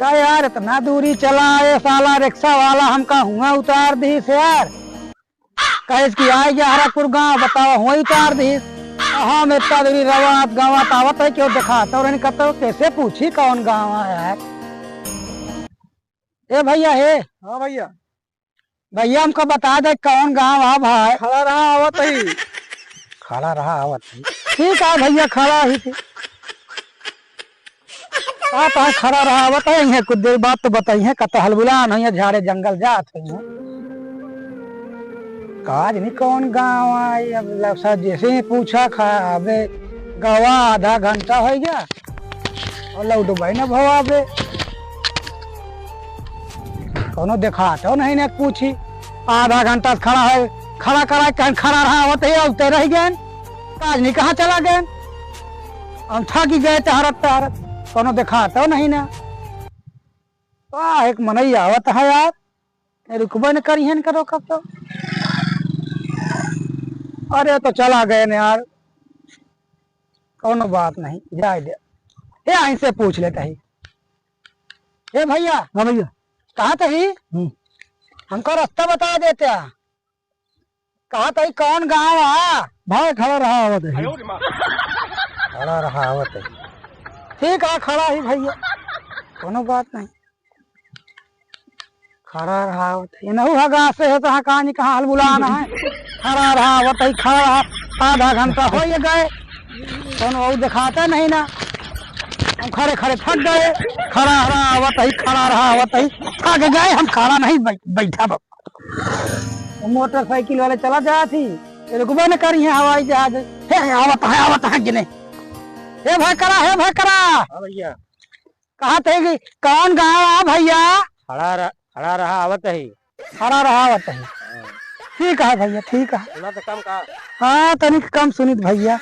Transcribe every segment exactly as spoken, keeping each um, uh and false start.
का यार, इतना दूरी चला, ये साला रिक्शा वाला हमका हुआ उतार दिहिस यार। कहिस कि आइ गया हरकपुर गाँव, बतावा, हुआ उतार दिहिस। हम इतना दूरी रवात गवात आवत है, केहू देखात और इनका तो कैसे पूछी कौन गाँव है यार। ए भइया, हे। हाँ भइया। भइया, हमका बता दे, कौन गाँव आ भाई? खड़ा रहा, आवत ही। खड़ा रहा, आवत ही। ठीक है भइया, खड़ा ही थी। का तो है, खड़ा रहा, आवत ही, कुछ देर बाद तो बताई है, कत हलबुलान है, झाड़े जंगल जात है। काज नहीं कौन गाँव आई, अब लफसा जैसे ही पूछा खा, अबे गवा आधा घंटा हो गया। और लौटबै न भवा बे। कौनो देखात हो नहीं ने पूछी। आधा घंटा से खड़ा है, खड़ा करा के कहीं खड़ा रहा होते ही उतर रह गए। काज नहीं कहाँ चला गए। हम थक गए टहरत टहरत। कौनो देखात हो नहीं ना। वाह, एक मनई आवत है यार। ए, रुकबे न करिहन करो कब तो। अरे तो चला गए न यार। कौनो बात नहीं, जाए दे। ए, इनसे पूछ लेता ही। ए भइया। हाँ भइया। कहाँ तही? हम्म। हमको रास्ता बता देते आ। कहाँ तही कौन गाँव आ? भाई खड़ा रहा आवत ही। खड़ा रहा आवत ही। ठीक है, खड़ा ही भइया। कौनो बात नहीं। खड़ा रहा आवत ही। इनहू हगा से है तो हाँ कहाँ नहीं कहाँ हलबुलान है। खड़ा रहा आवत ही, खड़ा रहा। आधा घंटा हो ये गए। कौनो और देखाता नहीं ना। हम खड़े खड़े थक गए। खड़ा रहा आवत ही, खड़ा रहा आवत ही। थक गए, हम खड़ा नहीं बै-, बैठा बा। मोटरसाइकिल वाले चला जात ही। ये रुकबे न करी है हवाई जहाज। हे, हे, आवत है, आवत है गिने। हे भाई करा, हे भाई करा। हाँ भइया। कहा थे कि कौन गाँव आ भइया? खड़ा रह-, खड़ा रहा, आवत ही। खड़ा रहा, आवत ही। हाँ। ठीक है भइया, ठीक है। सुना तो कम का? हाँ, तनिक कम सुनित भइया।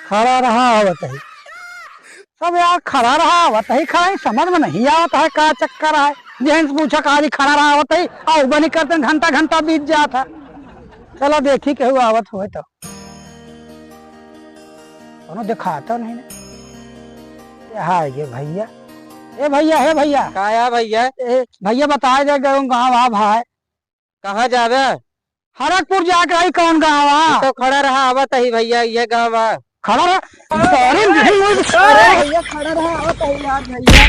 खड़ा रहा, आवत ही। सब यार खड़ा रहा, आवत ही, खड़ा ही, समझ में नहीं आवत है का चक्कर है। जेहन से पूछा कहा जी खड़ा रहा, आवत ही, और बनी करते घंटा घंटा बीत जात है। चला देखी केहू आवत होए तो। कौनो देखाता नहीं ने। ये हाय ये भइया। ए भइया, हे भइया। का या भइया? ए भइया बताए दे गए गाँव आ भाई। कहाँ जावे? हरकपुर जाके रही कौन गाँव आ? तो खड़ा रहा आवत ही भइया, ये गाँव आ। खड़ा रहा। अरे, अरे भइया, खड़ा रहा, आवत ही यार भइया।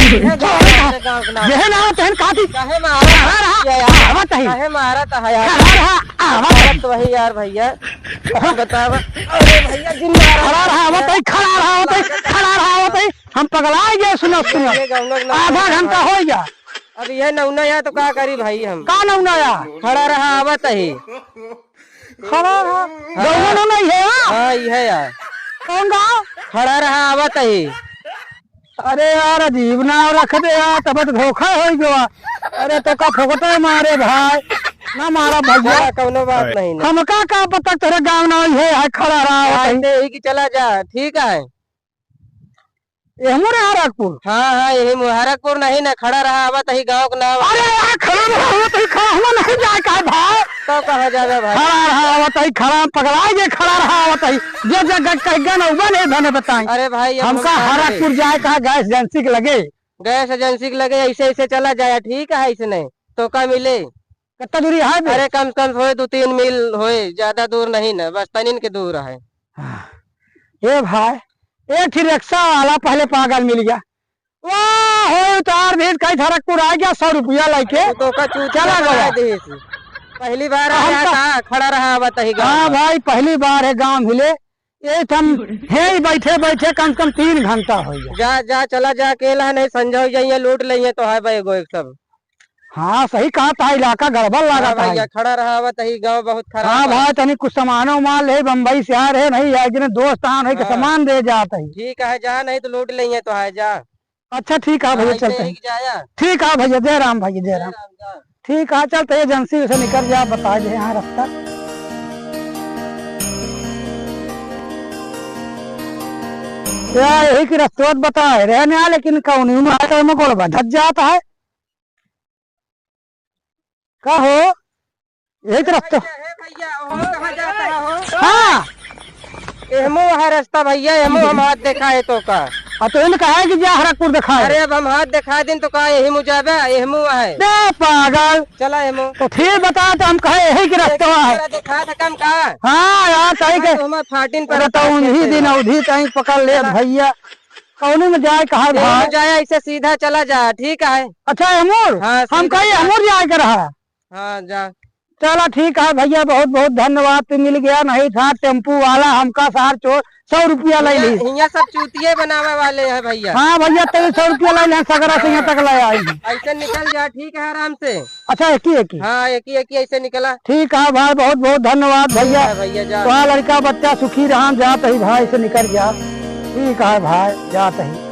ये गाँव, ये गाँव के नाम। यह ना आवत है, काटी। काहे मारा? खड़ा रहा, ये यार। आवत ही। काहे मारा था यार? खड़ा रहा, आवत ही। आवत वही यार भइया। बतावा। अरे भइया, जिन मारा। खड़ा रहा, आवत ही, खड़ा रहा, आवत ही, खड़ा रहा, आवत ही। हम पगला गए, सुनो, सुनो। ये गाँव के नाम आधा घंटा हो गया। अब ये नौना या तो का करी भाई हम? का नौना या? खड़ा रहा, आवत ही। खड़ा रहा। हाँ। गौवा नौना ही है, हाँ? हाँ, ये है यार। कौन गाँव? खड़ा रहा, आवत ही। अरे यार, अजीब नाम रख दे यार, तब तो धोखा हो गया। अरे तो का फोकटे मारे भाई, ना मारा भइया। चला, कौनो बात नहीं ना। हमका का पता तेरे गाँव ना ही है, है खड़ा रहा, आवत ही। यही कि चला जा, ठीक है। एहमू रहा हरकपुर? हाँ, हाँ, यही मु-, हरकपुर नहीं ना, खड़ा रहा, आवत ही गाँव के नाम। अरे यार, खड़ा रहा, आवत ही, खड़ा हुआ नहीं जाए का भाई? तो कहाँ जावे भाई? खड़ा रहा, आवत ही, खड़ा, पगला जे खड़ा रहा, आवत ही। जे जगह कह गए ना, उबा नहीं धने बताई। अरे भाई, अब हमका हम का हरकपुर करें? जाए कहा गैस एजेंसी के लगे। गैस एजेंसी के लगे ऐसे, ऐसे चला जाए, ठीक है, ऐसे नहीं। तो का मिले? कितना दूरी है बे? अरे कम से कम होए दो तीन मील होए, ज्यादा दूर नहीं ना, बस तनिन के दूर है। हाँ। ए भाई, एक ठे रिक्शा वाला पहले पागल मिल गया। वाह, हो उतार भी कई हरकपुर आ गया, सौ रुपया लेके अरे तो का चूतिया चला बना गया। दे इसी। पहली बार हम आया तो था, खड़ा रहा आवत ही गाँव हाँ में। भाई, पहली बार है गाँव हिले। ये तो हम हे ही बैठे बैठे कम से कम तीन घंटा हो गया। जा, जा, चला जा, अकेला नहीं, संजय जाइए, लूट लेइए तो है भाई एगो एक सब। हाँ, सही कहा था, इलाका गड़बड़ हाँ लागत है। भइया, खड़ा रहा, आवत ही गाँव बहुत खराब हाँ है। भाई, तनी कुछ सामानो माल है, बम्बई से आ रहे नहीं, या एक जने दोस्त आन है कि हाँ। सामान दे जात है। ठीक है, जा, नहीं तो लूट लेइए तो है, जा। अच्छा, ठीक है भइया, हाँ, चलते ऐसे हैं। ही जाया। ठीक है भइया, जय राम भइया, जय जय राम। राम, जा। ठीक है, चलते एजेंसी से निकल जा, बता दे यहाँ रास्ता। या यही की रस्तवा बताए रहे ना, लेकिन कौन ही मारे में गोड़ बधत जात है। का हो? यही तो रास्ता। हे भइया, ओहो कहाँ जाता हो? हाँ। एहमो है रास्ता भइया, एहमो हम हाथ देखा है तो का। अब तो इन्हें कहा है कि जा हरकपुर दिखाए। अरे, अब हम हाथ दिखा दिन तो कहा यही मुँह जाबे, यही मुँह है। बे पागल। चला यही मुँह। तो ठीक बता, तो हम कहे यही के रस्ता है। चला दिखा था कम का। हाँ यार, कहीं हाँ, के। तो हमार फाटिन पर अरे, तो उन्हीं दिन अवधी कहीं पकड़ ले चला। भैया। कौनी में जाए कहा यही भाई? मुँह जाए, ऐसे सीधा चला जा, ठीक है। अच्छा, अमूर, हाँ, हम सीधा कहीं चला। अमूर जाए के रहा। हाँ, जा। चला ठीक है भैया, बहुत बहुत धन्यवाद, तू मिल गया, नहीं था टेम्पू वाला हमका सार चोर सौ रुपया ले हियाँ, ली। हियाँ सब चूतिये बनावे वाले हैं भैया। हाँ भैया, तेईस सौ रुपया ले ले, सगरा से यहाँ तक ले आई। ऐसे निकल जा, ठीक है, आराम से। अच्छा, एक ही, एक ही। हाँ, एक ही, एक ही ऐसे निकला। ठीक है भाई, बहुत बहुत धन्यवाद ठीक भैया। है भैया, जा। तो लड़का बच्चा सुखी रहा, जात ही भाई से निकल जा। ठीक है भाई, जात ही।